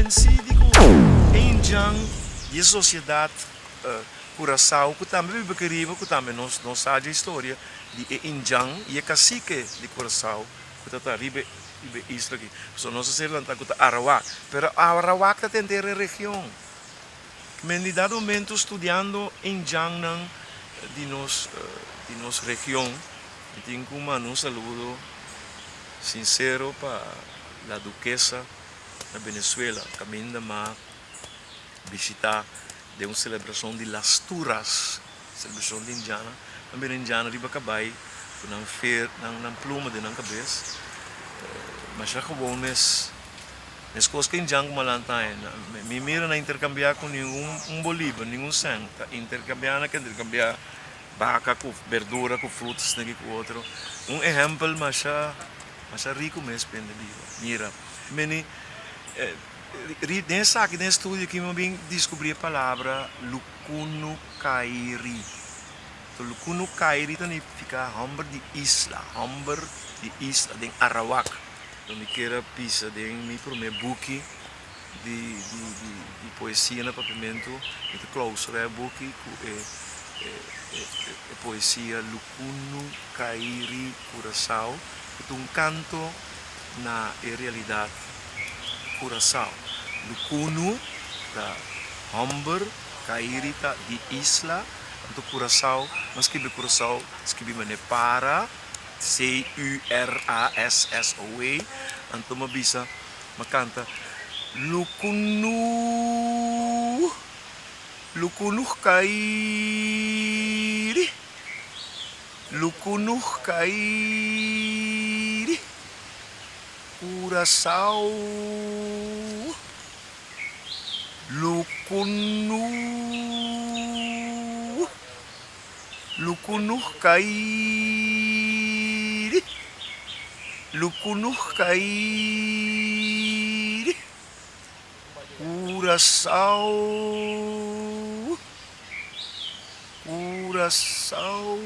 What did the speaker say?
konvensí di ku e indjan di e sosiedat Kurasao ku tambe biba aki riba, ku tambe nos no sa dje historia di e indjan i e kasike di Kurasao ku ta ta riba e isla aki. Pasobra nos a ser lantá ku ta Arawak, pero Arawak ta tenter e region. Men di dado momento studiando indjannan di nos di nos region, mi tin ku manda un saludo sinsero pa La Duquesa na Venezuela, kaminda m'a bishita den un selebrashon di Las Turas, selebrashon di indjana. Nan bira indjana riba kabai ku nan fer, nan pluma den nan kabes. Masha gewoon mes. Meskos ku indjan ku malanta aña. Mi mira nan interkambiá ku ningun un bolívar, ningun sèn. Ta interkambiá nan ke interkambiá baka ku berdura, ku fruta, esaki ku otro. Un ehèmpel masha masha riku mes pende biba. Mira, meni den esaki, den e studio aki mi a bin diskubrí e palabra lukunukairi. Lukunukairi ta nifiká hòmber di isla, hòmber di isla den Arawak. Lo mi kier a bisa den mi promé buki di di poesia na papiamentu, mi ta klausurá e buki ku e e poesia Lukunu Kairi Kurasao, ku ta un kanto na e realidat Kurasao. Lukunu ta hòmber, Kairi ta di isla, anto Kurasao, mi a skibi Kurasao, skibi manera para. C-U-R-A-S-S-O-E, anto m'a bisa, m'a kanta, Lukunu, lukunuh kairi, lukunuh kairi, Kurasao, lukunu. Lukunuh kairi, lukunuh kairi, Kurasao, Kurasao.